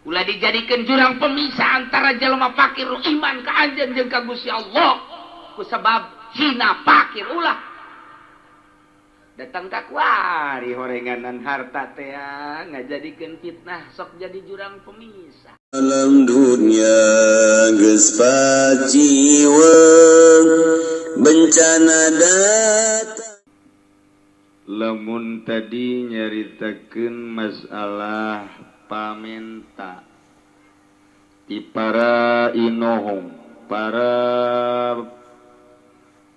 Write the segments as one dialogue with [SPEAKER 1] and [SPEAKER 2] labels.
[SPEAKER 1] Ulah dijadikan jurang pemisah antara jelema fakir iman ka anjeun jeung ka Gusti Allah ku sebab hina fakir. Ulah datang ka kuari horenganan harta teh ngajadikeun fitnah, sok jadi jurang pemisah.
[SPEAKER 2] Alam dunia geus paciweng, bencana datang.
[SPEAKER 3] Lamun tadi nyaritakeun masalah pamenta ti para inohong, para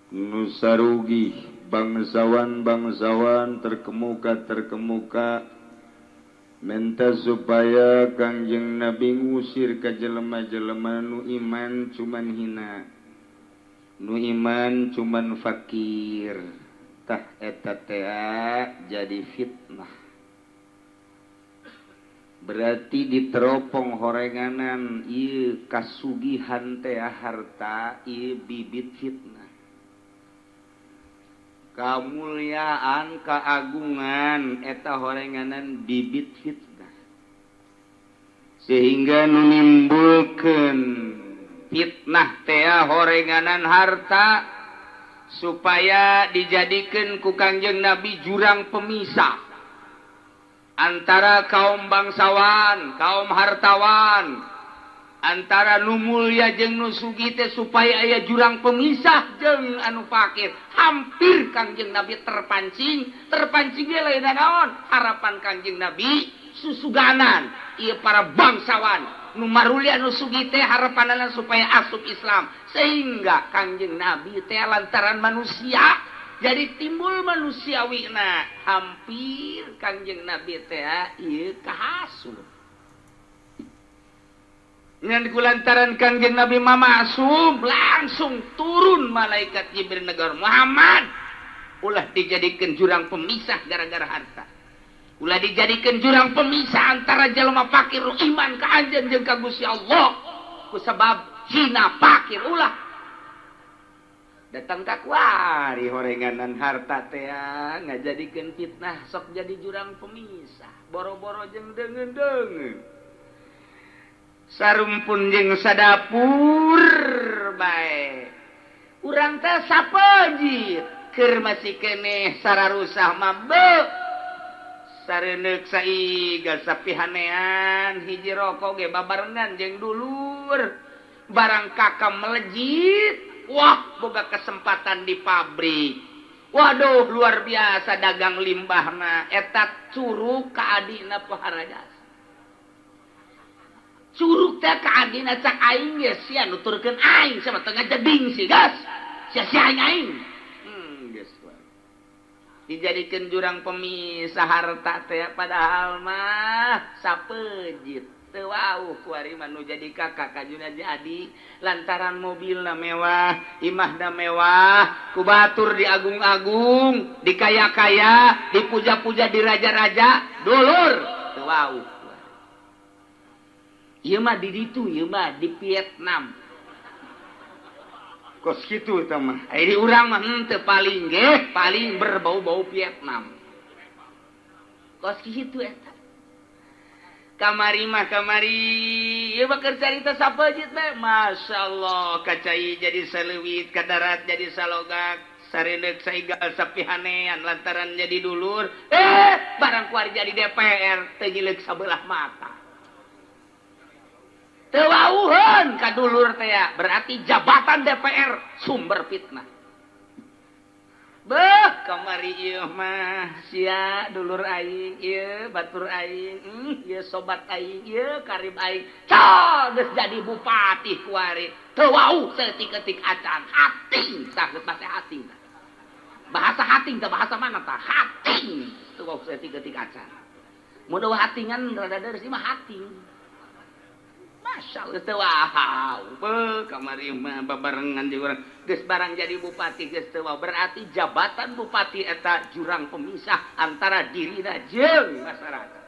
[SPEAKER 3] nusarugi, bangsawan-bangsawan terkemuka-terkemuka, menta supaya Kangjeng Nabi ngusir ka jelema-jelema nu iman cuman hina, nu iman cuman fakir. Tah eta teh jadi fitnah, berarti diteropong horenganan ieu kasugihan teh, harta ieu bibit fitnah. Kamuliaan, keagungan eta horenganan bibit fitnah, sehingga nu nimbulkeun fitnah teh horenganan harta supaya dijadikan ku Kangjeng Nabi jurang pemisah antara kaum bangsawan, kaum hartawan, antara nu mulia jeung nu sugih teh, supaya aya jurang pemisah jeung anu fakir. Hampir Kangjeng Nabi terpancing, terpancing ge lain naon? Harapan Kangjeng Nabi susuganan ieu para bangsawan nu marulia, nu sugih teh, harapanana supaya asup Islam, sehingga Kangjeng Nabi teh lantaran manusia jadi timbul manusiawi. Nah, hampir Kangjeng Nabi teh ieu kahasut. Ngan kulantaran Kangjeng Nabi mamasum, langsung turun malaikat Jibril negor, "Muhammad, ulah dijadikan jurang pemisah gara-gara harta. Ulah dijadikan jurang pemisah antara jelema fakir iman ka anjeun jeung ka Gusti Allah ku sebab hina fakir. Ulah datang ka kuari horenganan harta teh ngajadikeun fitnah, sok jadi jurang pemisah, boro-boro jeung deungeun-deungeun, sarumpun jeung sadapur bae. Urang teh sapejit keur masih keneh sararusah mah, sareneuk saiga sapihanean, hiji rokok ge babarengan jeung dulur. Barang kakak melejit, wah, boga kesempatan di pabrik, waduh, luar biasa dagang limbahna eta curug ka adina pohara jasa. Curug teh ka adina, cak aing ge sia nuturkeun aing sama tengah jeding sih gas sia sia aing aing geus dijadikan jurang pemisah harta teh, padahal mah sapejit teu wauh kuari mah nu jadi kakak kajuna jadi lantaran mobilna mewah, imahna mewah, ku batur diagung-agung, dikaya-kaya, dipuja-puja, di raja-raja, dulur teu wauh. Ieu mah di ditu, ieu mah di Vietnam. Kos kitu eta mah. Ai di urang mah henteu, paling ge paling berbau-bau Vietnam. Kos kitu eta. Kamari mah kamari ieu mah keur carita sapejit bae. Masyaallah, kacai jadi saleuwit, ka darat jadi salogak, sareneuk saigal sapihanean lantaran jadi dulur. Eh, barang kuari jadi DPR teu nyileuk sabelah mata. Teu wauheun ka dulur teh, berarti jabatan DPR sumber fitnah. Beuh, kamari ieu mah sia dulur aing ieu, batur aing, ieu sobat aing ieu, karib aing. Col geus jadi bupati kuari. Teu wau saeutik-eutik acan, hating tah geus bahasa hating. Bahasa hating teh bahasa mana tah? Hating. Teu wau saeutik-eutik acan. Mun eueuh hatingan rada deureuh mah hating. Masya Allah, teu wau. Beuh, kamari mah babarengan jeung urang. Geus barang jadi bupati geus teu wau. Berarti jabatan bupati eta jurang pemisah antara dirina jeung masyarakat.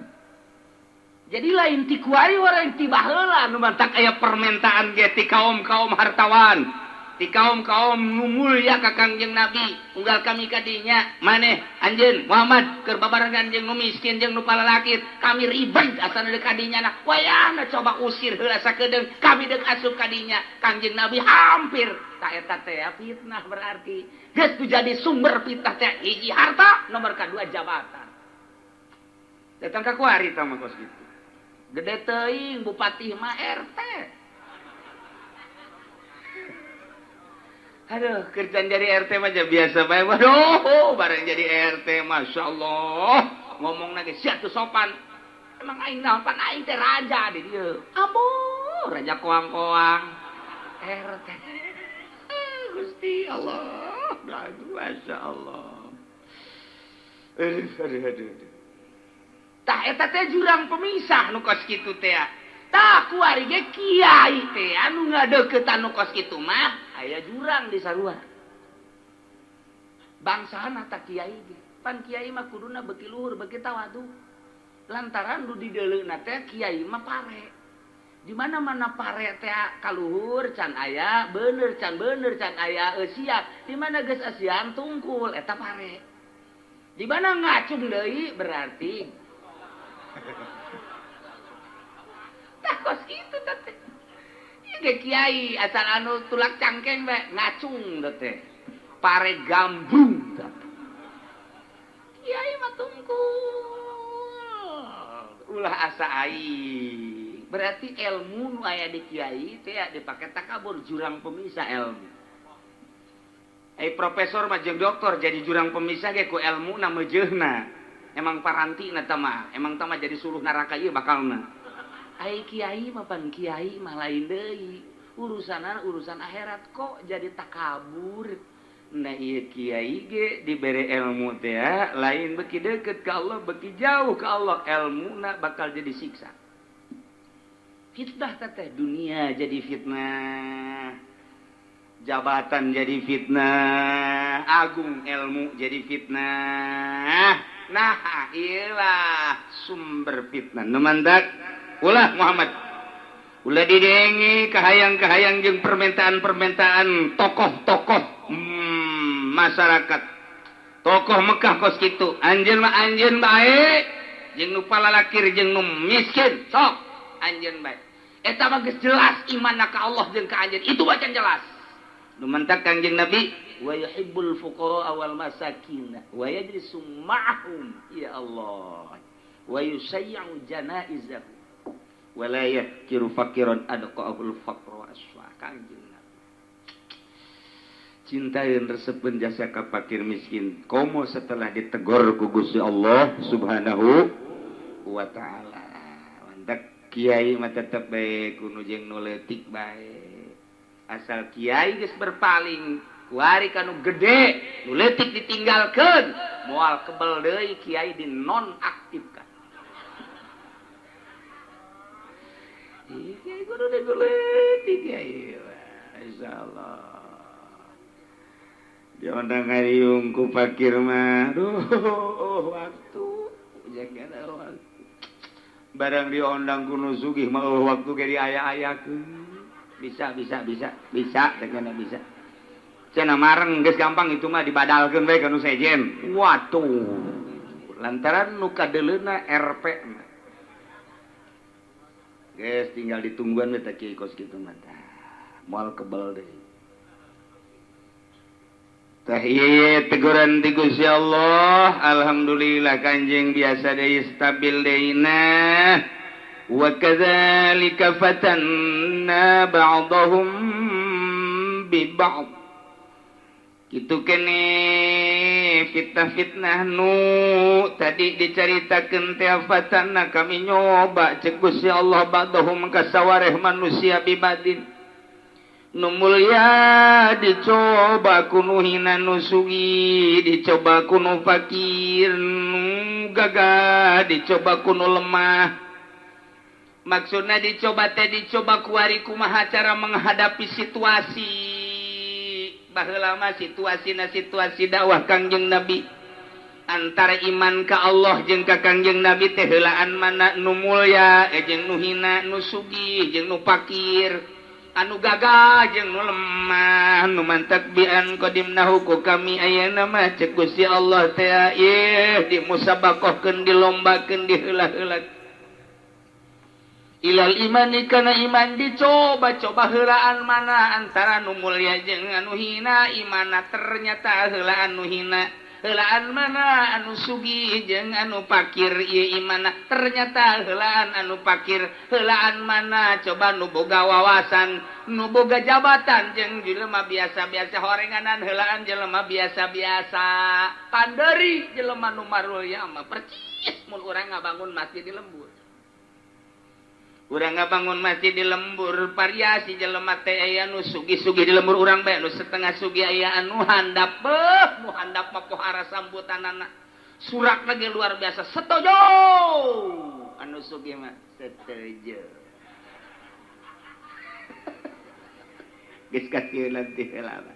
[SPEAKER 3] Jadi lain ti kuari, lain ti baheula nu mantak aya permintaan ge ti kaum-kaum hartawan,
[SPEAKER 1] Di kaum-kaum nu mulya ka Kangjeng Nabi unggal kami kadinya maneh anjeun Muhammad keur babarengan jeung nu miskin jeung nu palalakit kami ribet asana deuk kadinya nah wayahna coba usir heula sakedeung kami deuk asup kadinya Kangjeng Nabi hampir ta eta teh fitnah berarti geus jadi sumber fitnah teh hiji harta nomor kadua jabatan datang ka kuari tah mah kos kitu gede teuing bupati mah RT. Aduh, kerjaan jadi RT mah biasa bae. Waduh, bareng jadi RT, Masya Allah. Ngomong lagi, sia tuh sopan. Emang aing naon pan aing teh raja di dieu. Ambo, raja koang-koang. RT. Gusti Allah. Aduh, Masya Allah. Aduh, aduh, aduh. Tah eta teh jurang pemisah nu kos kitu teh. Tah kuari ge kiai teh anu ngadeuketan nu kos kitu mah aya jurang di sarua. Bangsana ta kiai ge. Pan kiai mah kuduna beuki luhur beuki tawadu. Lantaran nu dideuleuna teh kiai mah pare. Di mana-mana pare teh kaluhur can aya, bener can aya eusian. Di mana geus eusian tungkul eta pare. Di mana ngacung deui berarti tah kos kitu teh. Ieu ge kiai asal anu tulak cangkeng bae ngacung teh. Pare gambung teh. Kiai mah tungkul. Ulah asa aing. Berarti ilmu nu aya di kiai teh dipake takabur jurang pemisah ilmu. Ai profesor mah jeung doktor jadi jurang pemisah ge ku elmuna meujeuhna. Emang parantina tah mah, emang tah mah jadi suluh neraka ieu bakalna. Ai kiai mah pan kiai mah lain deui. Urusanan urusan akhirat kok jadi takabur. Nah ieu kiai ge dibere ilmu teh lain beuki deukeut ka Allah beuki jauh ka Allah elmuna bakal jadi siksa. Fitnah teh dunia jadi fitnah. Jabatan jadi fitnah, agung ilmu jadi fitnah. Nah, iyalah sumber fitnah. Nu mantak ulah Muhammad. Ulah didengi kahayang-kahayang jeung permintaan-permintaan tokoh-tokoh masyarakat. Tokoh Mekah kos kitu, anjeun mah anjeun bae, jeung nu palalakir jeung nu miskin, sok anjeun bae. Eta mah geus jelas imanna ka Allah jeung ka anjeun, itu bacan jelas. Nu mantak Kangjeng Nabi wa yuhibbul fuqara wal masakin wa yajlisu ma'ahum ya Allah wa yusayyu janaizahu wa la yahkiru faqiran adqa'ul faqra aswa. Kangjeng Nabi cintain resepeun jasa ka fakir miskin komo setelah ditegur ku Gusti Allah Subhanahu wa taala. Mantak kiai mah tetep bae kudu jeung nu leutik bae. Asal kiai geus berpaling kuari kanu gede nu leutik ditinggalkeun moal kebel deui kiai dinonaktifkan. Ih kiai kudu leutik kiai. Insyaallah. Diondang ngariung ku fakir mah. Duh waktu jaga waktu. Barang diondang ku nu sugih mah waktu ge diaya-ayakeun. Bisa dengan bisa. Cenah mareng geus gampang itu mah dibadalkeun bae ka nu sejen. Waduh. Lantaran nu kadeuleuna RP na. Geus tinggal ditungguan we teh kieu kos kitu mah. Moal kebel deui. Tah ieu teguran ti Gusti Allah. Alhamdulillah Kanjeng biasa deui stabil deui nah. Wa kadzalika fatanna ba'dahum bi ba'd. Kitu kene fitnah-fitnah nu tadi dicaritakeun teh fatanna kami nyoba cek Gusti Allah ba'dahum kasawareh manusia bibadin. Nu mulya dicoba ku nu hina nu sugih, dicoba ku nu fakir nu gagah, dicoba ku nu lemah. Maksudnya dicoba teh dicoba kuari kumaha cara menghadapi situasi. Baheula mah situasina situasi dakwah Kangjeng Nabi. Antara iman ka Allah jeung ka Kangjeng Nabi teh heulaan mana nu mulya jeung nu hina nu sugih jeung nu fakir. Anu gagah jeung nu lemah nu mantak bian qadimnahu ku kami ayeuna mah cek Gusti Allah teh ieu dimusabaqahkeun dilombakeun diheula-heula ilal imani kana iman dicoba-coba heulaan mana antara nu mulia jeung anu hina imana ternyata heulaan nu hina heulaan mana anu sugih jeung anu pakir ieu imana ternyata heulaan anu pakir heulaan mana coba nu boga wawasan nu boga jabatan jeung jelema biasa-biasa horenganan heulaan jelema biasa-biasa panderi jelema nu marulya mah percis mun urang ngabangun masjid di lembur. Urang ngabangun masjid di lembur variasi jelema teh aya nu sugih-sugih di lembur urang bae nu setengah sugih aya anu handap beuh nu handap mah pohara sambutanana surak lagi luar biasa setuju anu sugih mah setuju geus kasieun teh heula.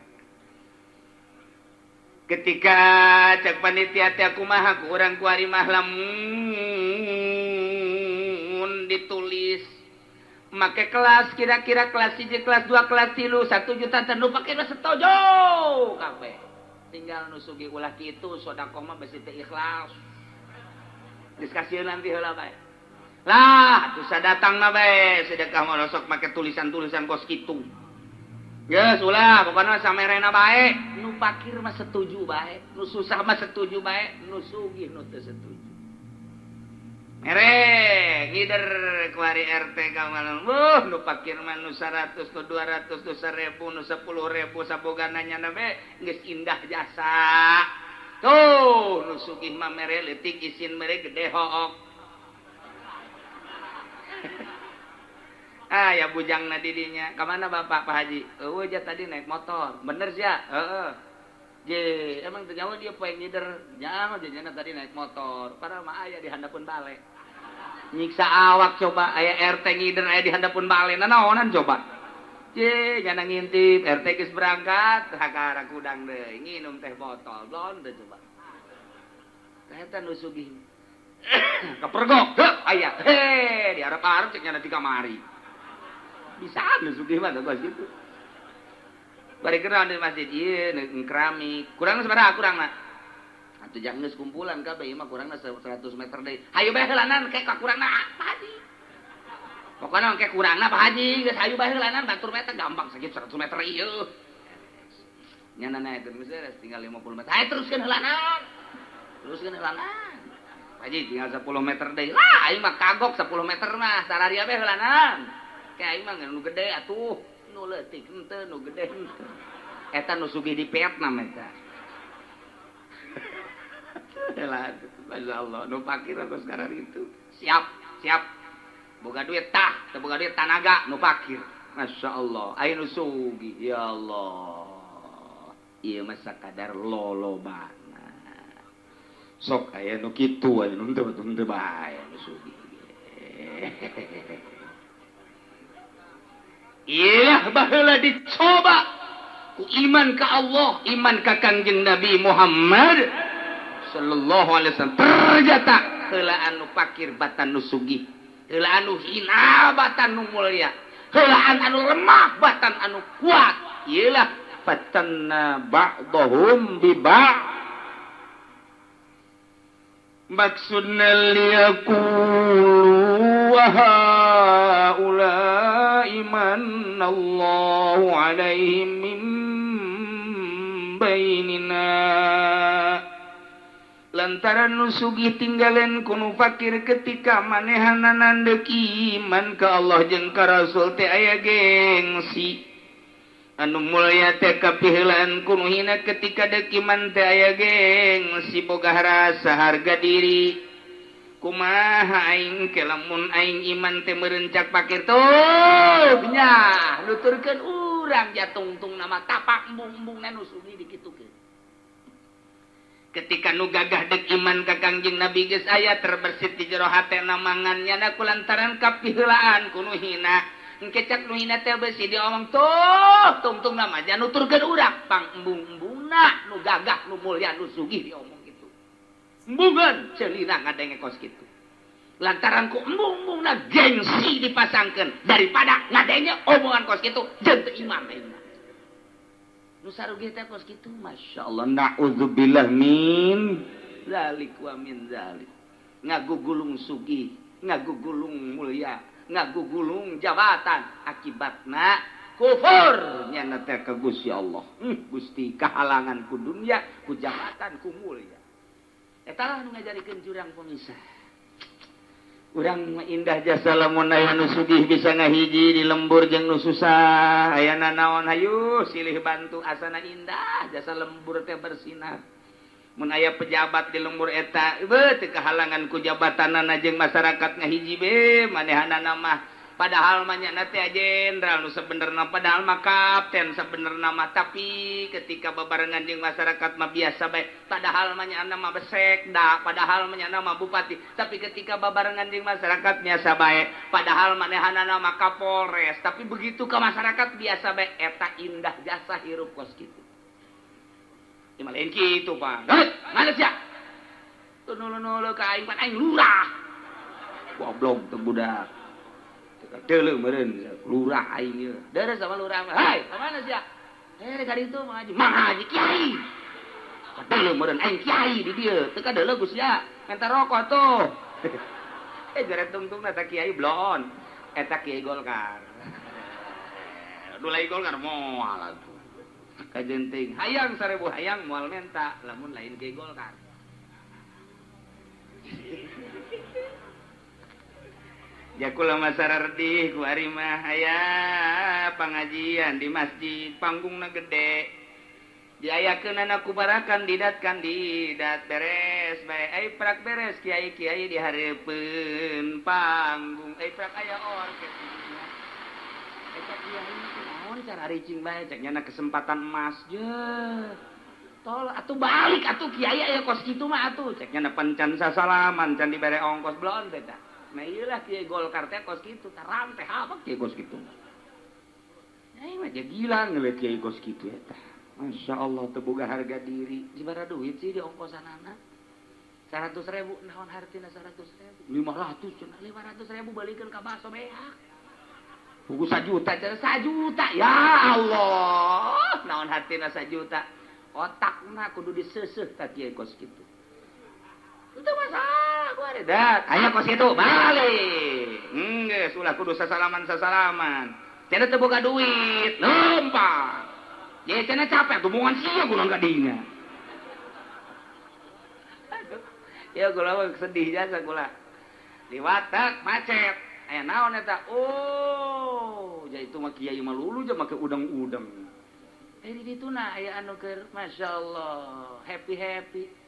[SPEAKER 1] Ketika cek panitia teh kumaha ku urang kuari mah lamun ditulis make kelas kira-kira kelas 1 kelas 2 kelas 3 1 juta teu pake setuju kabeh tinggal nu sugih ulah kitu sedekah mah besi teu ikhlas geus kasieun nanti heula bae lah atuh sadatang mah bae sedekah mah sok make tulisan-tulisan kos kitu geus ulah pokona samerena bae nu pakir mah setuju bae nu susah mah setuju bae nu sugih nu teu setuju. Mere ngider kuari RT kamal wuh nu pakir mah nu 100 nu 200 nu 1000 nu 10.000 sabogana nya be geus indah jasa. Tuh nu sugih mah mere leutik isin mere gede hook. Ah ya bujangna di dinya. Ka mana Bapak Pak Haji? Eueuh ja tadi naik motor. Bener sia? Heeh. Je, emang teu nyawa dia poe ngider. Nyaho jejana tadi naik motor. Padahal mah aya di handapeun bale. Nyiksa awak coba aya RT ngider aya di handapeun bale. Nanaonan coba. Je, nyana ngintip RT geus berangkat hakara kudang deui nginum teh botol. Blon teh coba. Tah eta nu sugih. Kapergok, heuh aya. He, diarep-arep cek nyana di kamari. Bisa nu sugih mah kos kitu. Bari keran di masjid ieu keramik. Kurang sabaraha kurangna? Atuh jangan geus kumpulan kabeh ieu mah kurangna 100 meter deui. Hayu bae heulanan ke kurangna Pak Haji. Pokona engke kurangna Pak Haji geus hayu bae heulanan batur mah eta gampang sakitu 100 meter ieu. Nya na itu geus tinggal 50 meter. Hayu teruskeun heulanan. Teruskeun heulanan. Pak Haji tinggal 10 meter deui. Lah aing mah kagok 10 meter mah sararia bae heulanan. Ke aing mah nu gede atuh. Nu leutik henteu nu gede henteu. Eta nu sugih di Vietnam eta. Lah, masyaallah nu pakir aku sekarang itu. Siap, siap. Boga duit tah, teu boga duit tanaga nu pakir. Masyaallah, aya nu sugih ya Allah. Ieu mah sakadar lolobana. Sok aya nu kitu aya nu henteu henteu bae nu sugih. Iya baheula dicoba ku iman ka Allah, iman ka Kangjeng Nabi Muhammad sallallahu alaihi wasallam. Ternyata heula anu pakir batan nu sugih, heula anu hina batan nu mulia, heulaan anu lemah batan anu kuat. Iyalah fatanna ba'dahum bi ba'd. Maksudna liyaqulu wa haula'i manallahu alaihim min bainina. Lantaran nu sugih tinggalen ku nu fakir ketika manehanana deuk iman ka Allah jeung ka Rasul teh aya gengsi. Anu mulya teh kapiheulaan ku nu hina ketika deuk iman teh aya gengsi boga rasa harga diri. Kumaha aing ke lamun aing iman teh meureun cak pakir tuh nya nuturkeun urang jatungtung nama tapak embung-embungna nu sugih dikitukeun. Ketika nu gagah deuk iman ka Kangjeng Nabi geus aya terbersit di jero hatena mangan nyana kulantaran kapiheulaan ku nu hina. Engke cak nu hina teh beusi diomong tuh tungtung nama nuturkeun urang pang embung-embungna nu gagah nu mulya nu sugih diomong kitu. Embungeun ceulina ngadenge kos kitu.
[SPEAKER 3] Lantaran ku embung-embungna gengsi dipasangkeun daripada ngadenge omongan kos kitu jeung teu iman aing mah. Nu sarugi teh kos kitu masyaallah naudzubillah min zalik wa min zalik. Ngagugulung sugih, ngagugulung mulia, ngagugulung jabatan akibatna kufur nyana teh ka Gusti Allah. Gusti kahalangan ku dunia, ku jabatan, ku mulia. Eta lah nu ngajarikeun jurang pemisah. Urang indah jasa lamun aya nu sugih bisa ngahiji di lembur jeung nu susah. Ayana naon hayu silih bantu asana indah jasa lembur teh bersinar. Mun aya pejabat di lembur eta beuh teu kahalangan ku jabatanana jeung masyarakat ngahiji be manehanana mah. Padahal mah nya teh jenderal nu sabenerna padahal mah kapten sabenerna mah tapi ketika babarengan jeung masyarakat mah biasa bae. Padahal mah nya mah besekda, padahal mah nya mah bupati, tapi ketika babarengan jeung masyarakat biasa bae. Padahal manehanana mah kapolres, tapi begitu ke masyarakat biasa bae. Eta indah jasa hirup kos kitu. Ya mah lain kitu, Pak. Heuh, mana sia? Teu nulu-nulu ka aing pan aing lurah. Goblok teu budak. Deuleu meureun lurah aing ieu. Deres sama lurah mah. Hei, ka mana sia? Ka ditu Mang Haji. Mang Haji kiai. Deuleu meureun aing kiai di dieu. Teu kadeuleu Gus ya. Menta rokok tuh. Jare tungtungna ta kiai blon. Eta kiai Golkar. Nu lain Golkar moal atuh. Kajenting hayang 1000 hayang moal menta lamun lain kiai Golkar. Jakula masarardih ku ari mah aya pangajian di masjid panggungna gede diayakeunana ku barakan didat kandidat beres bae ai prak beres kiai-kiai di hareupeun panggung ai prak aya orkes eta kiai naon cara ricing bae cek nyana kesempatan emas je tol atuh balik atuh kiai aya kos kitu mah atuh cek nyana pancan sasalaman can dibere ongkos blon teh. Nah iyalah kiai Golkar teh kos kitu taram teh apa kiai kos kitu. Nah mah gila ngeliat kiai kos kitu eta. Masya Allah teu boga harga diri. Jibara duit sih di ongkosanana. 100.000 naon hartina 100.000. 500 cenah 500.000 balikeun ka baso beak. Buku 1 juta cenah 1 juta. Ya Allah, naon hartina 1 juta. Otakna kudu diseuseuh ka kiai kos kitu. Itu masalah gua ada. Aya kos itu balik. Geus ulah kudu sasalaman-sasalaman. Cenah teu boga duit, lempang. Ye cenah capek tumungan sia kunaon ka dinya. Aduh. Ya kula mah sedih jasa kula. Liwatak macet. Aya naon eta? Oh, ja itu mah kiai mah lulu ja make udang-udang. Di ditu na aya anu keur masyaallah, happy-happy.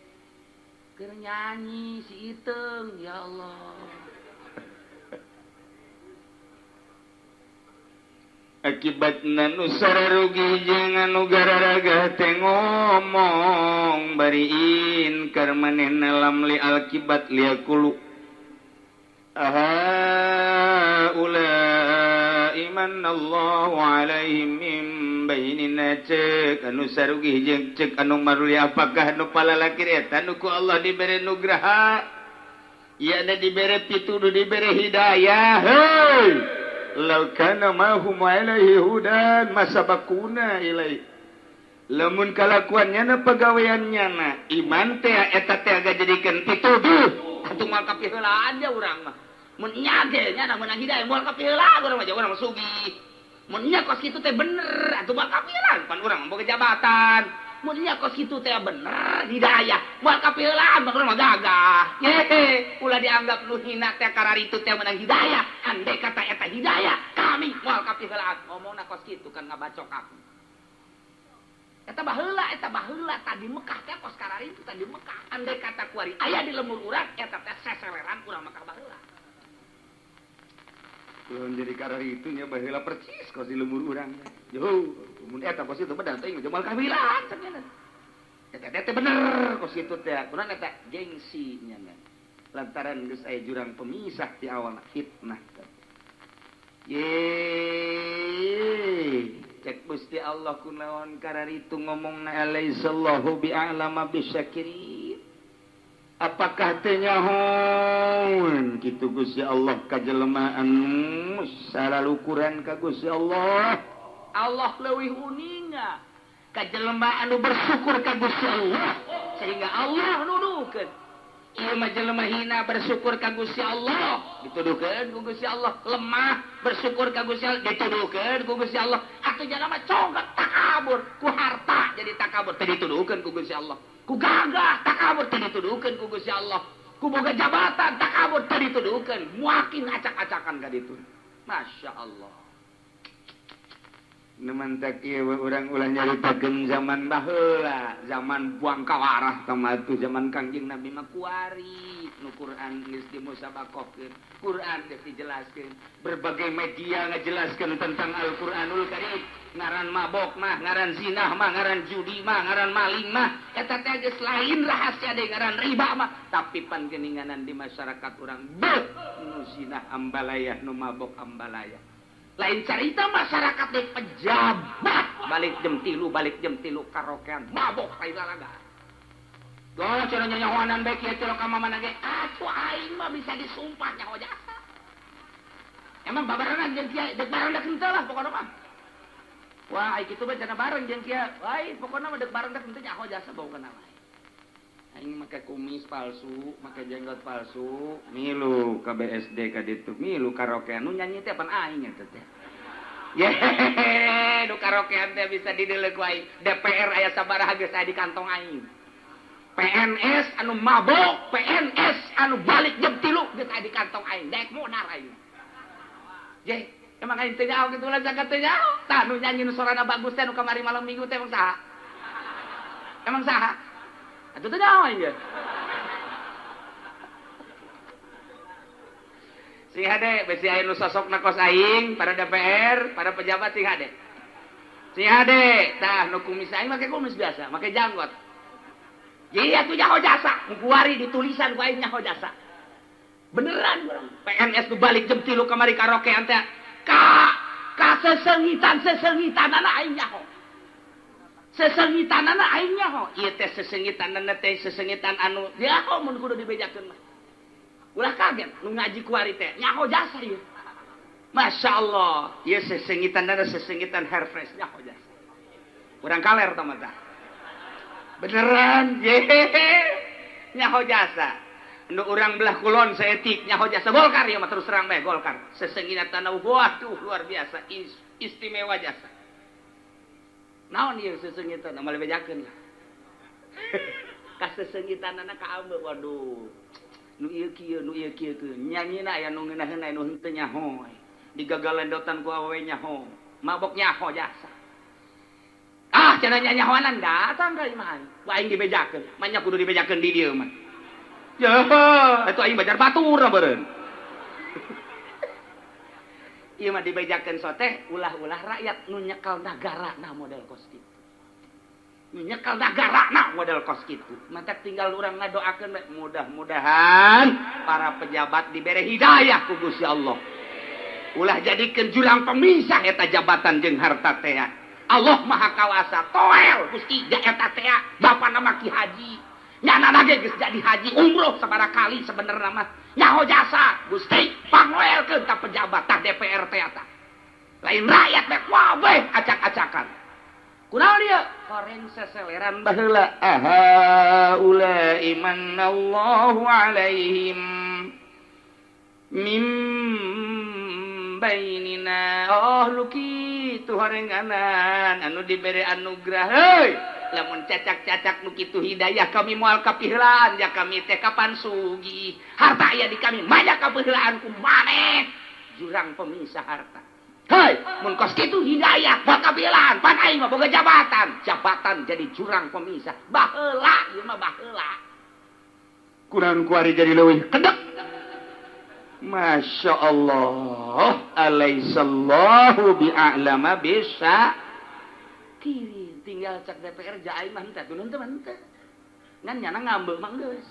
[SPEAKER 3] Keur nyanyi si Iteung, ya Allah.
[SPEAKER 1] Akibatna nu sararugi jeung anu gararagah teh ngomong bariin keur manehna lamli akibat liakulu. Aha ula imanallahu alaihim min bainina cek anu sarugih jeung cek anu maruli apakah nu palalakir eta nu ku Allah dibere nugraha ieu na dibere pituduh dibere hidayah. Hei law kana mahum alaihi hudan masabakuna ilai lamun kalakuannya na pagaweannya na iman teh eta teh jadikeun pituduh atuh moal kapiheulaan ja urang mah mun nya ge nya na meunang hidayah moal kapiheulaan urang mah ja urang sugih. Mun nya kos kitu teh bener atuh moal kapiheulaan pan urang boga jabatan. Mun nya kos kitu teh bener hidayah moal kapiheulaan pan urang mah gagah. Ye ulah dianggap nu hina teh kararitu teh meunang hidayah. Andai kata eta hidayah kami moal kapiheulaan ngomongna kos kitu kan ngabacok aku. Eta baheula tadi Mekah teh kos kararitu tadi Mekah. Andai kata kuari aya di lembur urang eta teh seseleran urang Mekah baheula. Ulun jadi kararitu nya baheula percis kos di lembur urang. Yo, mun eta kos itu bener teh moal kawilaan cenah. Eta teh bener kos kitu teh. Kunaon eta gengsi nya. Lantaran geus aya jurang pemisah ti awal fitnah. Ye, cek Gusti Allah kunaon kararitu ngomongna alaihissallahu bi'alama bisyakirin. Apakah teu nyahoeun kitu Gusti Allah ka jelema anu salalukuran ka Gusti Allah. Allah leuwih uninga ka jelema anu bersyukur ka Gusti Allah sehingga Allah nuduhkeun. Ieu mah jelema hina bersyukur ka Gusti Allah, dituduhkeun ku Gusti Allah. Lemah bersyukur ka Gusti Allah, dituduhkeun ku Gusti Allah. Atuh jelema congkak takabur ku harta jadi takabur, teu dituduhkeun ku Gusti Allah. Ku gagah takabur teu dituduhkeun ku Gusti Allah. Ku boga jabatan takabur teu dituduhkeun, muakin acak-acakan ka ditu. Masya Allah. Nu mantak ieu urang ulah nyaritakeun zaman baheula, zaman buang kawarah tama tuh zaman Kangjeng Nabi mah kuari nu Quran geus dimusabaqahkeun, Quran geus dijelaskeun, berbagai media ngajelaskeun tentang Al-Qur'anul Karim. Ngaran mabok mah, ngaran zinah mah, ngaran judi mah, ngaran maling mah, eta teh geus lain rahasia deui ngaran riba mah, tapi pan geuninganan di masyarakat urang beuh nu zinah ambalayah, nu mabok ambalayah. Lain carita masyarakat di pejabat balik jam 3, balik jam 3 karaokean mabok lain lalaga. Loh cenah nyahoanan bae kieu cenah ka mamana ge atuh aing mah bisa disumpah nyaho jasa. Emang babarengan jeung kieu deuk bareng deuk henteu lah pokona mah. Wah, ai kitu bae cenah bareng jeung kieu. Wah, pokona mah deuk bareng deuk henteu nyaho jasa bau kana wae. Aing make kumis palsu, make jenggot palsu, milu ka BSD ka ditu, milu karaokean nu nyanyi teh pan aing eta teh. Yehehe, nu karaokean teh bisa dideuleuk ku aing. DPR aya sabaraha geus aya di kantong aing. PNS anu mabok, PNS anu balik jam 3 geus aya di kantong aing. Daek modar aing. Ye, emang aing teh nyaho kitu lah zakat teh nyaho. Tah nu nyanyi nu sorana bagus teh nu kamari malam Minggu teh emang saha? Emang saha? Atuh teh nyaho aing ge. Sing hade besi aya nu sosokna kos aing, para DPR, para pejabat sing hade. Sing hade, tah nu kumis aing make kumis biasa, make janggot. Jadi atuh nyaho jasa, nu kuari ditulisan ku aing nyaho jasa. Beneran urang PNS nu balik jam 3 kamari karaokean teh ka sesengitan-sesengitanana aing nyaho. Sesengitanana aing nyaho. Ieu teh sesengitanana teh sesengitan anu nyaho mun kudu dibejakeun mah. Ulah kaget nu ngaji kuari teh nyaho jasa ieu. Masya Allah, ieu sesengitanana sesengitan hair fresh nyaho jasa. Urang kaler tah mah tah. Beneran, yehehe, nyaho jasa. Nu urang belah kulon saeutik nyaho jasa Golkar ieu mah terus terang bae Golkar. Sesengitanana waduh luar biasa istimewa jasa. Naon ieu sesengitan moal bejakeun lah. Kasesengitanana ka ambeu waduh. Nu ieu kieu, nu ieu kieu teu. Nyanyina aya nu ngeunaheun aya nu henteu nyaho. Digagalendotan ku awewe nyaho, mabok nyaho jasa. Ah cenah nyahoanan datang ka imah aing. Ku aing dibejakeun, manya kudu dibejakeun di dieu mah. Yeuh, atuh aing bajar batur beureun. Ieu mah dibejakeun soteh ulah-ulah rakyat nu nyekel nagara na model kos kitu. Nu nyekel nagara na model kos kitu. Mata tinggal urang ngadoakeun bae mudah-mudahan para pejabat dibere hidayah ku Gusti Allah. Ulah jadikeun jurang pemisah eta jabatan jeung harta teh. Allah Maha Kawasa toel Gusti eta teh bapa nama Ki Haji. Nyana ge geus jadi haji umroh sabaraha kali sebenarna mah. Nyaho jasa Gusti pangoelkeun ka pejabat tah DPR teh eta. Lain rakyat teh kabeh acak-acakan. Kunaon ieu? Koreng seseleran baheula. Aha ula imanallahu alaihim mim bainina. Oh lu kitu horenganan anu dibere anugerah heuy. Lamun cacak-cacak nu kitu hidayah kami moal kapiheulaan ya kami teh kapan sugih. Harta aya di kami maya kapiheulaan ku maneh jurang pemisah harta. Hei, mun kos kitu hidayah bakal kapiheulaan pan aing mah boga jabatan. Jabatan jadi jurang pemisah. Baheula ieu mah baheula. Kunaon kuari jadi leuwih kedek. Masya Allah, alaihissallahu bi'a'lama bisa kiri tinggal cak DPR jaai mah henteu nu henteu mah henteu. Ngan nyana ngambeu mah geus.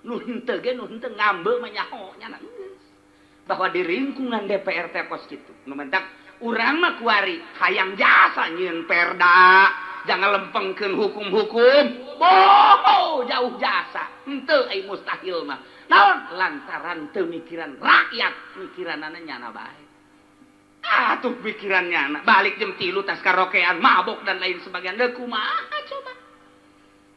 [SPEAKER 1] Nu henteu ge nu henteu ngambeu mah nyaho nyana geus. Bahwa di lingkungan DPR teh kos kitu. Nu mentak urang mah kuari hayang jasa nyieun perda, Jangan lempengkeun hukum-hukum. Boho jauh jasa. Henteu ai mustahil mah. Naon lantaran teu mikiran rakyat, mikiranana nyana bae. Ah tuh pikirannya anak balik jam 3 tas karaokean, mabok dan lain sebagainya. Deu kumaha coba.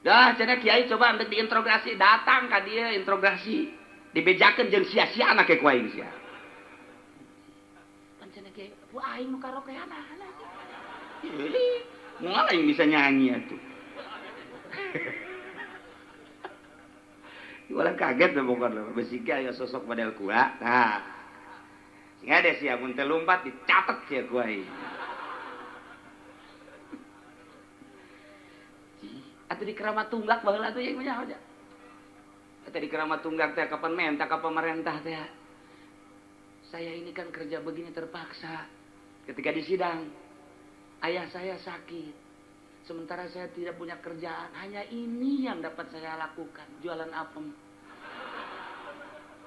[SPEAKER 1] Dah cenah kiai coba andek diinterogasi, datang ka dieu interogasi. Dibejakeun jeung sia-sia anak ku aing sia. Pan cenah kiai, ku aing nu karaokean anak. Moal aing bisa nyanyi atuh. Ulah kaget teh pokona besi ge aya sosok model kua. Tah. Sing ada sia mun teu lumpat dicatet sia ku aing. Atuh di Keramat Tunggak baheula atuh jeung nya. Atuh di Keramat Tunggak teh kapan menta ka pemerintah teh. Saya ini kan kerja begini terpaksa. Ketika di sidang, ayah saya sakit. Sementara saya tidak punya kerjaan, hanya ini yang dapat saya lakukan, jualan apem.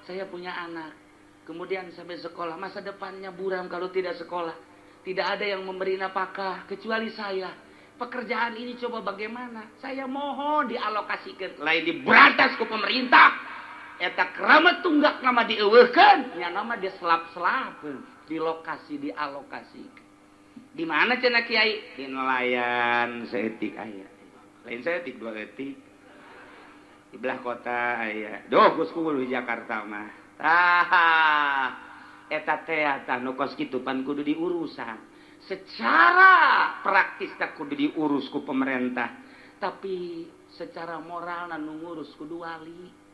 [SPEAKER 1] Saya punya anak. Kemudian sampai sekolah, masa depannya buram kalau tidak sekolah. Tidak ada yang memberi nafkah kecuali saya. Pekerjaan ini coba bagaimana? Saya mohon dialokasikan. Lain diberantas ke pemerintah. Eta Keramat Tunggak nama dieuweuhkeun, nya nama dia selap-selap di lokasi dialokasikan. Di mana cenah kiai? Di nelayan seetik aya. Lain seetik dua etik. Di belah kota aya. Duh geus kuul di Jakarta mah. Tah eta teh tah nu kos kitu pan kudu diurusan. Secara praktis tak kudu diurus ku pemerintah, tapi secara moral nu ngurus kudu wali.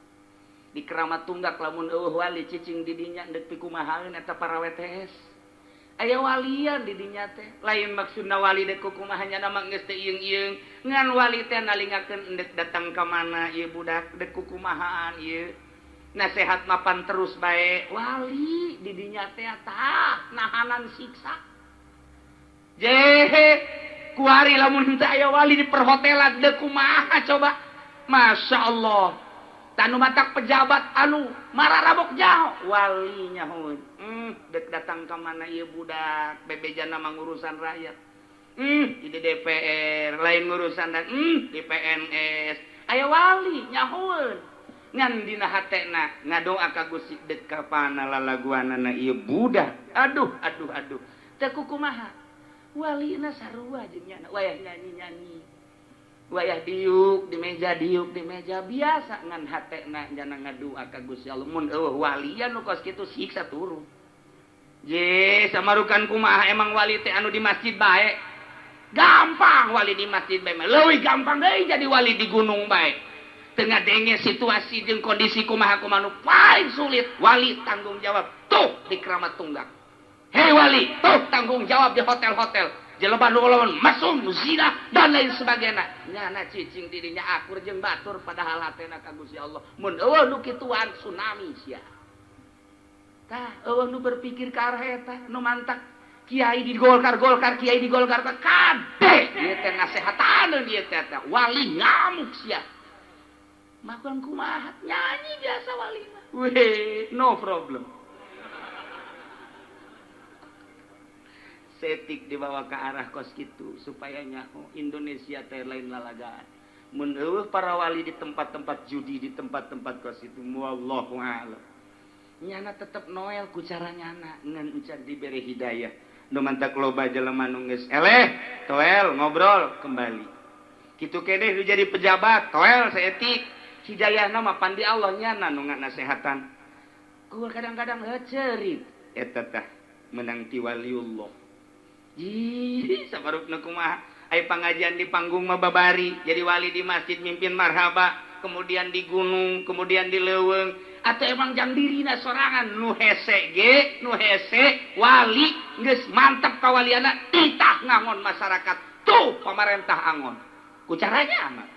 [SPEAKER 1] Di Keramat Tunggak lamun eueuh wali cicing di dinya deuk pikumahaeun eta para WTS. Aya walian di dinya teh. Lain maksudna wali deuk kumaha nya mah geus teu ieung-ieung. Ngan wali teh nalingakeun endek datang ka mana ieu budak deuk kukumahaan ieu. Nasehat mapan terus bae. Wali di dinya teh tah nahanan siksa. Jehe kuari lamun henteu aya wali di perhotelan deuk kumaha coba. Masya Allah. Tanu matak pejabat anu mararabok jaho wali nyaho. Dek datang ka mana ieu budak bebejana mah ngurusan rakyat. Di DPR lain ngurusan dan di PNS. Aya wali nyahoeun. Ngan dina hatena ngadoa ka Gusti dek ka pana lalaguanana ieu budak. Aduh aduh aduh. Teu kukumaha. Walina sarua jeung nyana wayah nyanyi-nyanyi. Wayah diuk di meja biasa ngan hatena jana ngadua ka Gusti Allah mun eueuh walian nu kos kitu siksa turun. Je samarukan kumaha emang wali teh anu di masjid bae. Gampang wali di masjid bae mah leuwih gampang deui jadi wali di gunung bae. Teu ngadenge situasi jeung kondisi kumaha kumaha nu paling sulit wali tanggung jawab tuh di Keramat Tunggak. Hei wali tuh tanggung jawab di hotel-hotel. Jelema nu lawan mesum zina dan lain sebagainya. Nyana cicing dirinya akur jeung batur padahal hatena ka Gusti Allah. Mun eueuh nu kituan tsunami sia. Tah eueuh nu berpikir ka arah eta nu mantak kiai di Golkar-Golkar kiai di Golkar teh kade ieu teh nasehataneun ieu teh wali ngamuk sia. Makan kumaha nyanyi biasa wali mah. Weh, no problem. Setik dibawa ke arah kos kitu supaya nyaho Indonesia teh lain lalagaan. Mun eueuh para wali di tempat-tempat judi di tempat-tempat kos itu wallahu a'lam. Nyana tetep noel ku cara nyana ngan encan dibere hidayah. Nu mantak loba jelema nu geus eleh, toel ngobrol kembali. Kitu keneh nu jadi pejabat, toel seetik. Hidayahna mah pandi Allah nyana nu ngasehatan. Ku kadang-kadang heuceurit eta tah menang ti waliullah. Ih, sabarupna kumaha? Ai pangajian di panggung mah babari, jadi wali di masjid mimpin marhaba, kemudian di gunung, kemudian di leuweung, atau emang jang dirina sorangan nu hese ge, nu hese wali geus mantep kawaliana titah ngangon masyarakat. Tuh pemerintah angon. Ku caranya amat.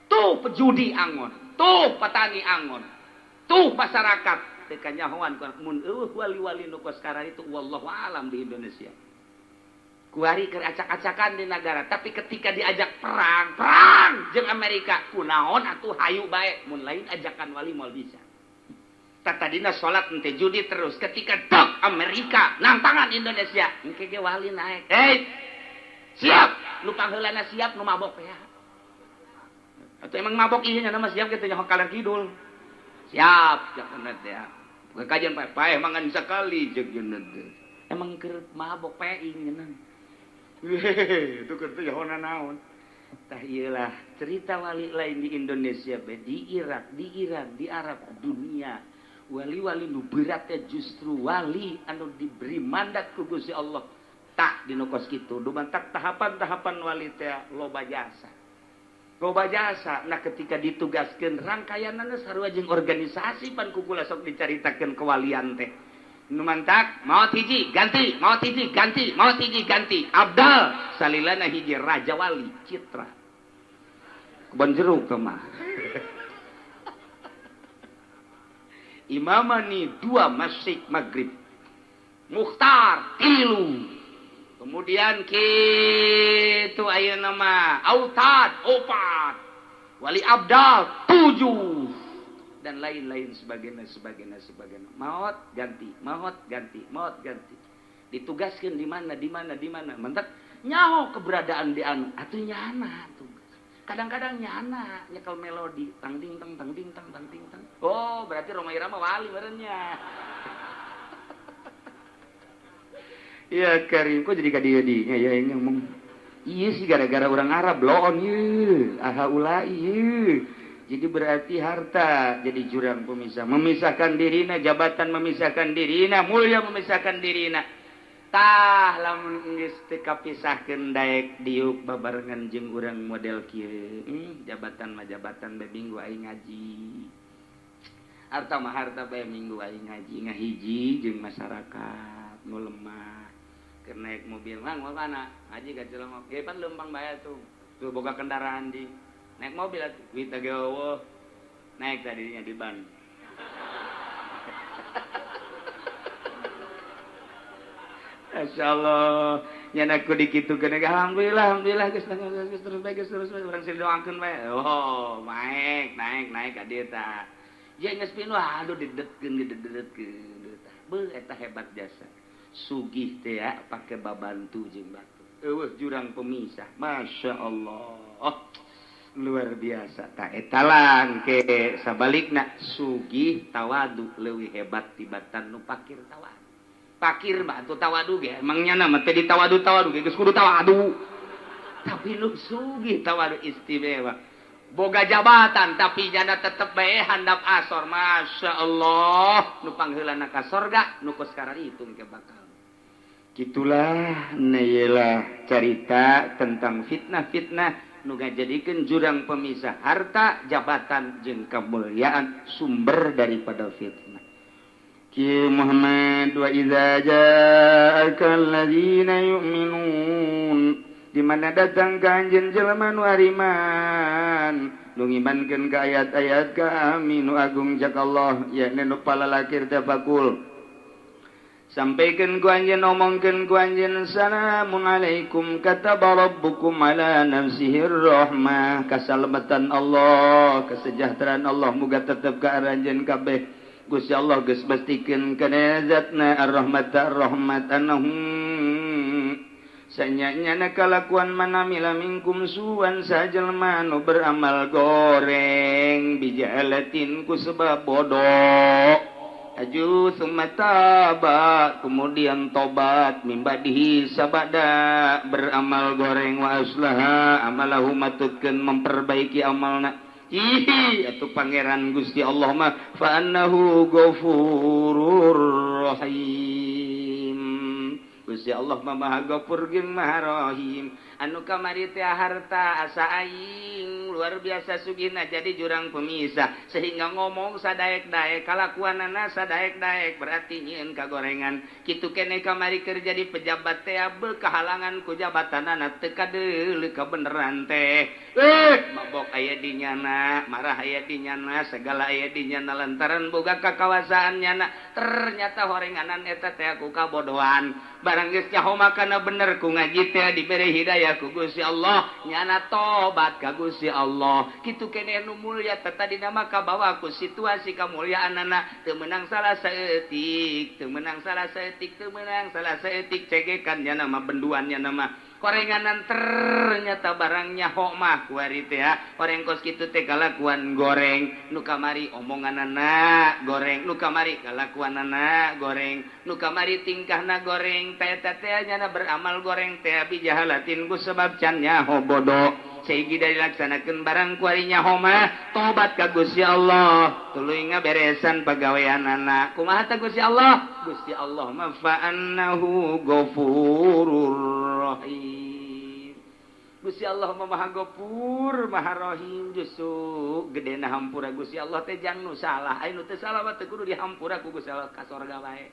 [SPEAKER 1] Tuh pejudi angon, tuh petani angon, tuh masyarakat teu kanyahoan mun eueuh wali-wali nu kos itu wallahu alam di Indonesia. Kuari keur acak-acakan di negara, tapi ketika diajak perang, perang jeung Amerika, kunaon atuh hayu bae, mun lain ajakan wali moal bisa. Tadina salat henteu judi terus, ketika dok Amerika nantangan Indonesia, engke ge wali naik. Hei, siap,
[SPEAKER 3] Nu pangheulana siap nu mabok teh. Atau emang mabok ieu nya mah siap kitu nyaho kaler kidul. Siap jeung teh. Kajian paeh mangan sakali jeung teh. Emang keur mabok peing nyeunang. Itu keur teh nyaho naon. Tah ieulah cerita wali lain di Indonesia be, di Irak, di Iran, di Arab, dunia. Wali-wali nu berat teh justru wali anu diberi mandat ku Gusti Allah. Tak dinu kos kitu, dumantak tahapan-tahapan wali teh loba jasa. Loba jasa. Nah ketika ditugaskeun rangkayanana sarua jeung organisasi pan ku kula sok dicaritakeun kewalian teh. Nu mantak maot hiji ganti, maot hiji ganti, maot hiji ganti. Abdal salilana hiji raja wali Citra. Kebon jeruk mah. Imamani 2 masjid maghrib. Mukhtar 3. Kemudian kitu ayeuna mah Autad 4. Wali Abdal 7. Dan lain-lain sebagainya sebagainya sebagainya. Maot ganti, maot ganti, maot ganti. Ditugaskan di mana, di mana, di mana. Mentak nyaho keberadaan di anu atuh nyana tugas. Kadang-kadang nyana nyekel melodi tang ding tang tang ding tang tang ding tang. Oh, berarti Rhoma Irama wali merenya. Ya Karim, kok jadi kadieu-dinya ya yang ngomong. Iya sih gara-gara orang Arab loon ieu, aha ulai ieu. Jadi berarti harta jadi jurang pemisah, memisahkan dirina, jabatan memisahkan dirina, mulia memisahkan dirina. Tah lamun geus teu kapisahkeun daek diuk babarengan jeung urang model kieu. Jabatan mah jabatan bae minggu aing ngaji. Harta mah harta bae minggu aing ngaji, ngahiji jeung masyarakat nu lemah. Keur naik mobil mah mana? Ngaji ka Cilongok. Ge pan leumpang bae tuh. Tuh boga kendaraan di naik mobil atuh duit ge eueuh. Naik tadinya di ban. Masyaallah, nya aku dikitukeun alhamdulillah, alhamdulillah geus terus bae geus terus bae urang sing doakeun bae. Oh, naik naik naik ka dieu tah. Jeung geus pinuh aduh didetkeun didedetkeun tah. Beuh eta hebat jasa. Sugih teh ya pake babantu jeung batu. Eueuh jurang pemisah. Masyaallah. Luar biasa. Ta eta langke sabalikna sugih tawadu leuwih hebat tibatan nu pakir tawadu. Pakir mah atuh tawadu ge emang nyana mah teh ditawadu-tawadu ge geus kudu tawadu. Tapi nu sugih tawadu istimewa. Boga jabatan tapi jana tetep bae handap asor. Masyaallah, nu pangheulana ka sorga nu kos kararitung ke bakal. Gitulah neyelah carita tentang fitnah-fitnah nu ngajadikeun jurang pemisah harta, jabatan jeung kemuliaan sumber daripada fitnah. Ki Muhammad wa idza ja'aka alladzina yu'minun, di mana datang ka anjeun jelema nu ariman nu ngimankeun ka ayat-ayat kami nu agung jak Allah yakni nu palalakir tafakul. Sampaikan ku anjeun, omongkeun ku anjeun, salamun alaikum kataba rabbukum ala nafsihir rahmah. Kasalamatan Allah, kesejahteraan Allah muga tetep ka aranjeun kabeh. Gusti Allah geus pastikeun kana zatna ar-rahmat ar-rahmat annahum sanyanya kalakuan manamila minkum suwan sajelma nu beramal goreng bijalatin ku sebab bodoh. Aju summa taba, kemudian tobat mimbadihi sabada beramal goreng wa aslaha amalahu matutkeun memperbaiki amalna. Ih atuh pangeran Gusti Allah mah fa annahu ghafurur rahim. Gusti Allah mah Maha Ghafur jeung Maha Rahim. Anu kamari teh harta asa aing luar biasa sugihna jadi jurang pemisah sehingga ngomong sadaek-daek kalakuanana sadaek-daek berarti nyieun kagorengan. Kitu keneh kamari keur jadi pejabat teh beukahalangan ku jabatanana teu kadeuleu kabeneran teh. Mabok aya di nyana, marah aya di nyana, segala aya di nyana lantaran boga kakawasaan nyana. Ternyata horenganan eta teh ku kabodohan. Barang geus nyaho makana bener ku ngaji teh dibere hidayah ku Gusti Allah, nyana tobat ka Gusti Allah.
[SPEAKER 1] Allah. Kitu keneh nu mulya teh tadina mah kabawa ku situasi kamulyaanana teu meunang salah saeutik, teu meunang salah saeutik, teu meunang salah saeutik cegekan nya nama benduannya nama korenganan ternyata barangnya nyaho mah kuari teh orang kos kitu teh kalakuan goreng nu kamari omonganana goreng nu kamari kalakuanana goreng nu kamari tingkahna goreng teh teh nyana beramal goreng teh bijahalatin ku sebab can nyaho bodoh sehingga dari laksanakeun barang kuari nyaho mah tobat ka Gusti Allah tuluy ngaberesan pagaweanana kumaha ta Gusti Allah Gusti Allah mah fa annahu ghafurur rahim. Gusti Allah mah Maha Ghafur Maha Rahim justru gedena hampura Gusti Allah teh jang nu salah aya nu teu salah mah teu kudu dihampura ku Gusti Allah ka sorga bae.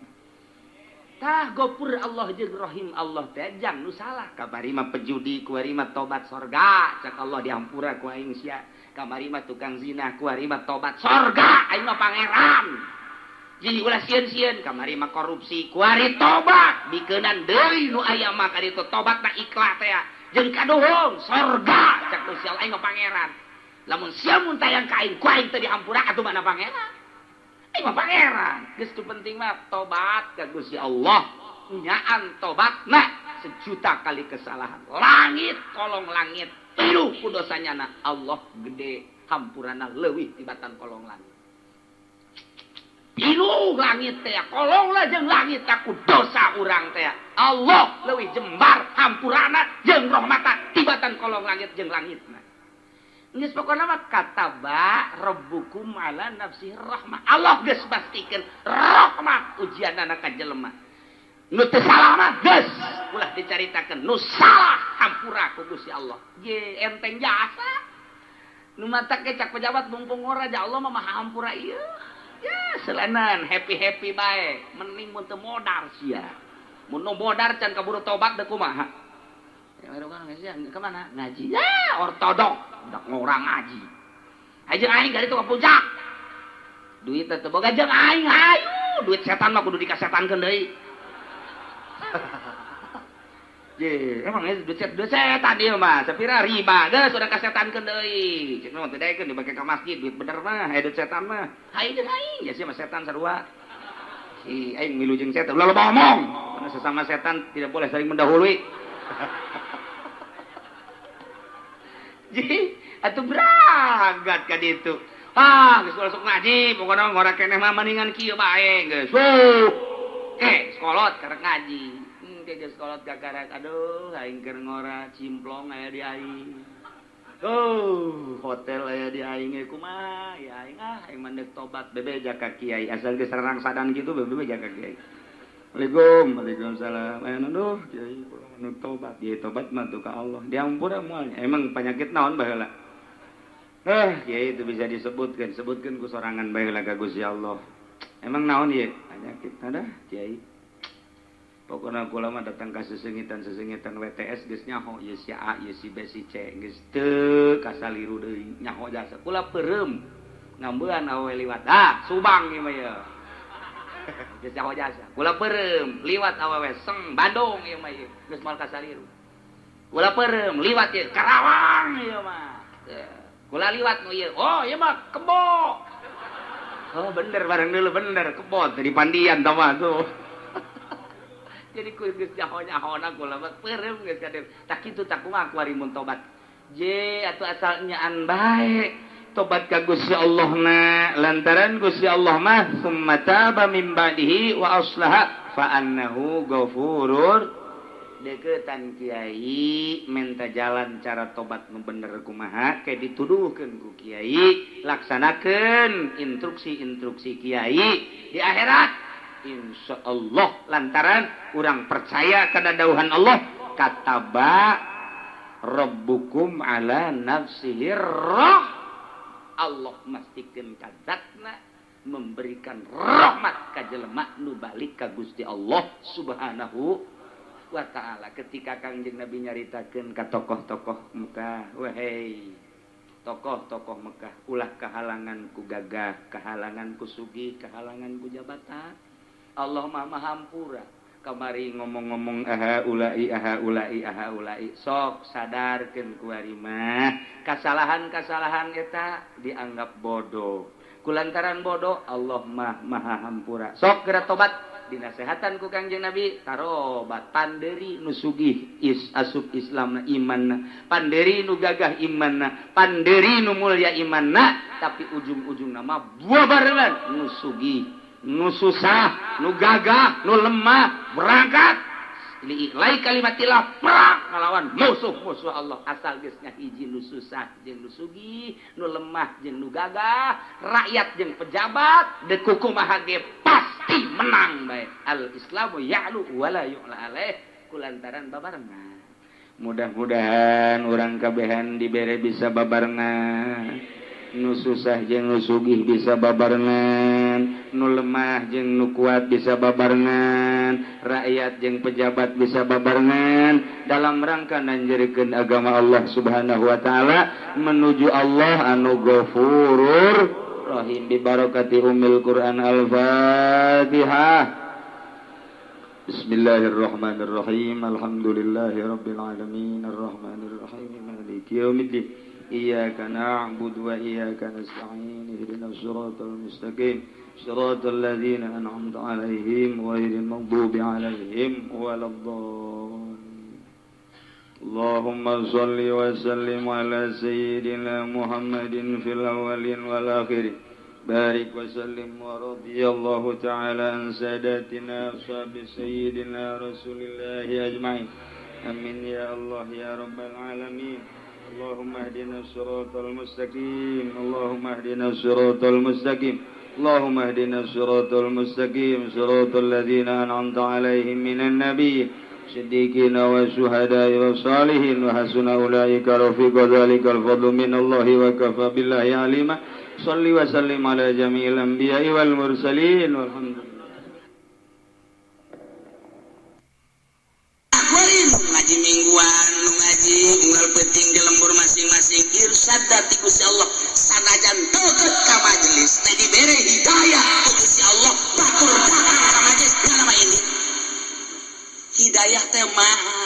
[SPEAKER 1] Tah Ghafur Allah jeung Rahim Allah teh jang nu salah kamari mah pejudi kuari mah tobat sorga cak Allah dihampura ku aing sia kamari mah tukang zina kuari mah tobat sorga aing mah pangeran. Jadi ulah sieun-sieun kamari mah korupsi kuari tobat bikeunan deui nu aya mah ka ditu tobatna ikhlas teh jeung kaduhung sorga cak Gusti Allah aing mah pangeran. Lamun sia mun tayang ka aing ku aing teu dihampura atuh mana pangeran. Aing mah pangeran. Geus tu penting mah tobat ka Gusti Allah. Nyaan tobatna sejuta kali kesalahan. Langit kolong langit pilu ku dosanya na Allah gede hampurana leuwih tibatan kolong langit. Pilu langit teh kolonglah jeung langit aku dosa urang teh Allah leuwih jembar hampurana jeung rahmata tibatan kolong langit jeung langitna. Geus pokona mah kataba rabbukum ala nafsihi rahmah. Allah geus pastikeun rahmat ujianana ka jelema. Nu teu salah mah geus ulah dicaritakeun nu salah hampura ku Gusti Allah. Ye enteng jasa. Nu matak ge cak pejabat mumpung ora ja Allah mah maha hampura ieu. Ya selanan happy-happy bae mending mun teu modar sia. Mun nu modar can kaburu tobat deuk kumaha. Ya ka mana ngaji. Ya ortodok budak ngorang ngaji. Hayu aing dari itu ka puncak. Duit teh teu boga jeung aing hayu duit setan mah kudu dikasetankeun deui. Ye, emang duit setan ieu mah sapira riba geus urang kasetankeun deui. Cek mah teu daekeun dibake ka masjid duit bener mah aya duit setan mah. Hayu jeung aing ya sia mah setan sarua. Si aing milu jeung setan ulah loba omong. Karena sesama setan tidak boleh saling mendahului. Ji, atuh berangkat ka ditu. Ah, geus masuk ngaji, pokona ngora keneh mah mendingan kieu bae geus. Ke, sekolot karek ngaji. Ke geus kolot kakarak aduh aing keur ngora cimplong aya di aing. Oh, hotel aya di aing ge kumaha ya aing ah aing mandek tobat bebeja ka kiai asal geus rangsadan kitu bebeja ka kiai. Waalaikum, waalaikumsalam. Aya aduh kiai kula nu tobat, ieu tobat mah tuh ka Allah. Diampura moal. Emang penyakit naon baheula? Kiai itu bisa disebutkan, sebutkan ku sorangan baheula ka Gusti Allah. Emang naon ieu? Penyakit ada kiai. Pokona kula mah datang ka sesengitan-sesengitan WTS geus nyaho ieu si A, ieu si B, si C geus teu kasaliru deui nyaho jasa. Kula peureum ngambean awewe liwat. Ah, Subang ieu mah ieu. Geus nyaho jasa. Kula peureum liwat awewe seng Bandung ieu mah ieu. Geus moal kasaliru. Kula peureum liwat ieu Karawang ieu mah. Kula liwat nu ieu. Oh, ieu mah kebo. Oh, bener bareng dulu bener kebo dari Pandian tah mah tuh. Jadi ku geus nyaho-nyahona kula mah peureum geus kadeu. Tah kitu tah kumaha kuari mun tobat. Je atuh asal nyaan bae tobat ka Gusti Allah na lantaran Gusti Allah mah summa taba min ba'dihi wa aslaha fa annahu ghafurur. Deketan kiai menta jalan cara tobat nu bener kumaha ke dituduhkeun ku kiai laksanakeun instruksi-instruksi kiai di akhirat. Insya Allah lantaran urang percaya kana dawuhan Allah kataba rabbukum ala nafsihi roh. Allah mastikeun ka zatna memberikan rahmat ka jelema nu balik ka Gusti Allah Subhanahu wa ta'ala. Ketika Kangjeng Nabi nyaritakeun ka tokoh-tokoh Mekah, wahai tokoh-tokoh Mekah, ulah kahalangan ku gagah, kahalangan ku sugih, kahalangan ku jabatan. Allah mah maha hampura. Kamari ngomong-ngomong aha ulai aha ulai aha ulai sok sadarkeun ku ari mah kasalahan-kasalahan eta dianggap bodoh. Kulantaran bodoh Allah mah maha hampura. Sok geura tobat dinasehatan ku Kangjeng Nabi tarobat panderi nu sugih is asup Islamna imanna panderi nu gagah imanna panderi nu mulya imanna tapi ujung-ujungna mah babarengan nu sugih nu susah, nu gagah, nu lemah, berangkat li'i'lai kalimatillah perang ngalawan musuh-musuh Allah asal geus ngahiji nu susah jeung nu sugih, nu lemah jeung nu gagah, rakyat jeung pejabat deuk kumaha ge pasti menang bae. Al Islamu ya'lu wala yu'la alaih kulantaran babarengan. Mudah-mudahan urang kabehan dibere bisa babarengan. Nu susah jeung nu sugih bisa babarengan, nu lemah jeung nu kuat bisa babarengan, rakyat jeung pejabat bisa babarengan dalam rangka nanjerikeun agama Allah Subhanahu wa taala menuju Allah anu Ghafurur Rahim bi barakati ummil Quran. Al-Fatihah. Bismillahirrahmanirrahim. Alhamdulillahirabbil alamin arrahmanirrahim maliki yaumiddin. Iyyaka na'budu wa iyyaka nasta'in ihdinas siratal mustaqim siratal ladzina an'amta 'alaihim ghairil maghdubi 'alaihim waladdallin. Allahumma shalli wa sallim ala sayyidina Muhammadin fil awwalin wal akhirin. Barik wa sallim wa radiyallahu ta'ala an sadatina ashabi sayyidina Rasulillahi ajma'in. Amin ya Allah ya rabbal alamin. Allahumma ihdina siratal mustaqim. Allahumma ihdina siratal mustaqim. Allahumma ihdina siratal mustaqim siratal ladzina an'amta 'alaihim minan nabiyyin siddiqin wa syuhada'i wa salihin wa hasuna ulaika rafiqa dzalikal fadlu minallahi wa kafa billahi alima. Shalli wa sallim ala jami'il anbiya'i wal mursalin walhamdulillah.
[SPEAKER 2] Ngaji mingguan nu ngaji unggal penting di lembur masing-masing irsyad ti Gusti Allah sanajan deukeut ka majelis teh dibere hidayah ku Gusti Allah batur datang ka majelis nama ini hidayah teh maha.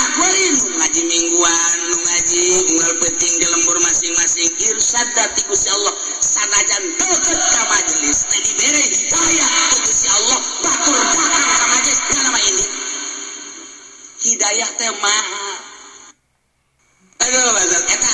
[SPEAKER 2] Akuarin ngaji mingguan nu ngaji unggal penting di lembur masing-masing irsyad ti Gusti Allah sanajan deukeut ka majelis teh dibere hidayah ku Gusti Allah batur datang ka majelis nama ini hidayah teh maha. Aduh, eta